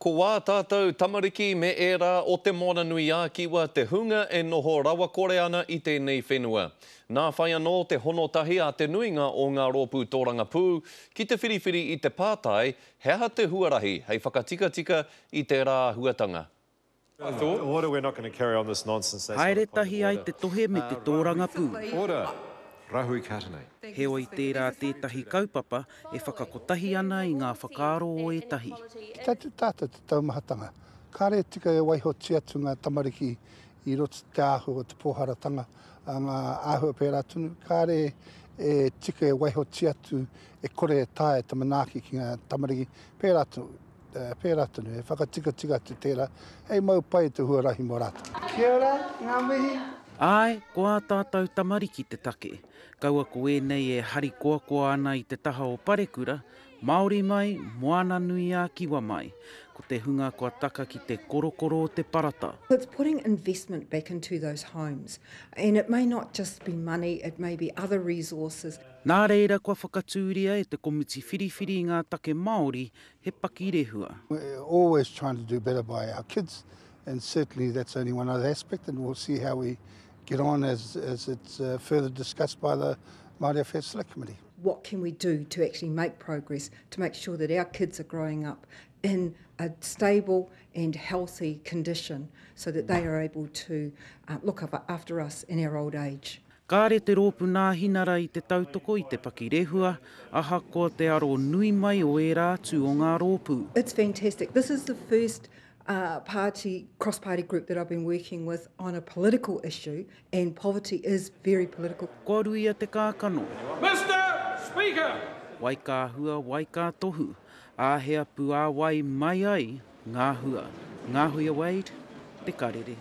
Ko ā tātou tamariki me ērā o Te Moananui-ā-Kiwa te hunga e noho rawakore ana i tēnei whenua. Nā whai anō te hono tahi a te nuinga o ngā rōpū tōrangapū ki te whiriwhiri i te pātai he aha te huarahi hei whakatikatika i tērā āhuatanga. Haere tahi ai te tohe me te tōrangapū. Heoi tērā tētahi kaupapa e whakakotahi ana i ngā whakaaro o ētahi. Ki te atu tātou te taumahatanga, kāre e tika e waihotia atu ngā tamariki i roto te āhua o te pōharatanga, a ngā āhua pērā tonu, kāre e tika e waihotia atu e kore e taea te manaaki ki ngā tamariki pērā tonu. Pērā tonu, he whakatikatika atu tērā, hei mau pai te huarahi mō rātou. Kia ora, ngā mihi. Āe, ko ā tātou tamariki te take. Kaua ko ēnei e harikoakoa ana i te taha o Parekura, Māori mai, Moana-nui-ā-Kiwa mai. Ko te hunga kua taka ki te korokoro o te parata. It's putting investment back into those homes and it may not just be money, it may be other resources. Nā reira kua whakatūria e te Komiti Whiriwhiri i ngā Take Māori he pakirehua. We're always trying to do better by our kids and certainly that's only one other aspect and we'll see how we get on as, as it's uh, further discussed by the Māori Affairs Select Committee. What can we do to actually make progress to make sure that our kids are growing up in a stable and healthy condition so that they are able to uh, look after us in our old age. Kāre te Rōpū Nāhinara i te tautoko i te pakirehua, ahakoa te aro nui mai o ērā atu o ngā rōpū. It's fantastic. This is the first party, cross party group that I've been working with on a political issue and poverty is very political. Kua ruia te kākano. Mister Speaker! Wai ka hua, wai ka tohu, āhea puāwai mai ai ngā hua. Ngāhuia Wade, Te Karere.